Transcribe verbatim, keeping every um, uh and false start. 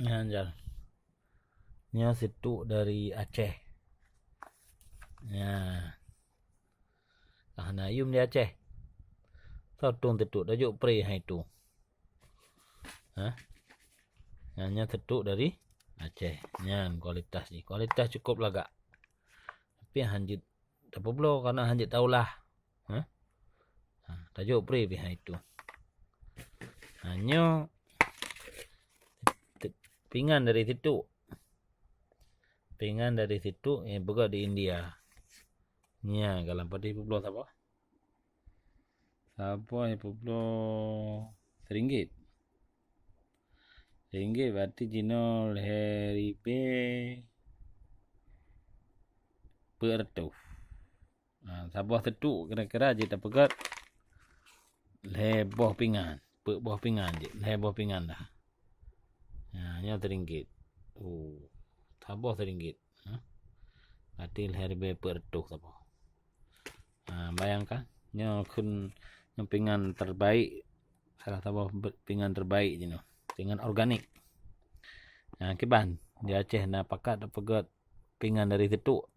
Nyan jal. Nyoe seutuk dari Aceh. Nyan. Ah, na yum di Aceh. Soe tueng seutuk, tajok pre hai tu. Ha? Nyan, nyan seutuk dari Aceh. Nyan kualitas jih. Kualitas cukup lagak. Tapi hanjeuet tapeubloe karena hanjeuet taulah. Ha? Ha, tajok pre pih hai tu. Ha, nyoe te-, pingan dari seutuk. Pingan dari seutuk yang peugah di India. Nya, galam padé peubloe saboh. Saboh yang peubloe seringgit. Seringgit berarti jinoe lhèe ribèe peuet reutôh. Ha, saboh seutuk kira-kira jeuet tapeugèt lhèe boh pingan, peuet boh pingan jeuet, lhèe boh pingan dah. Ha, nyoe seringgit. Oh, saboh seringgit. Ha? Berarti lhèe ribèe peuet reutôh saboh. Ha, bayangkan, nyoe kheun, nyoe pingan terbaik, salah saboh be-, pingan terbaik jinoe. Pingan organik. Ha, kiban, di Aceh na pakat tapeugèt pingan dari seutuk.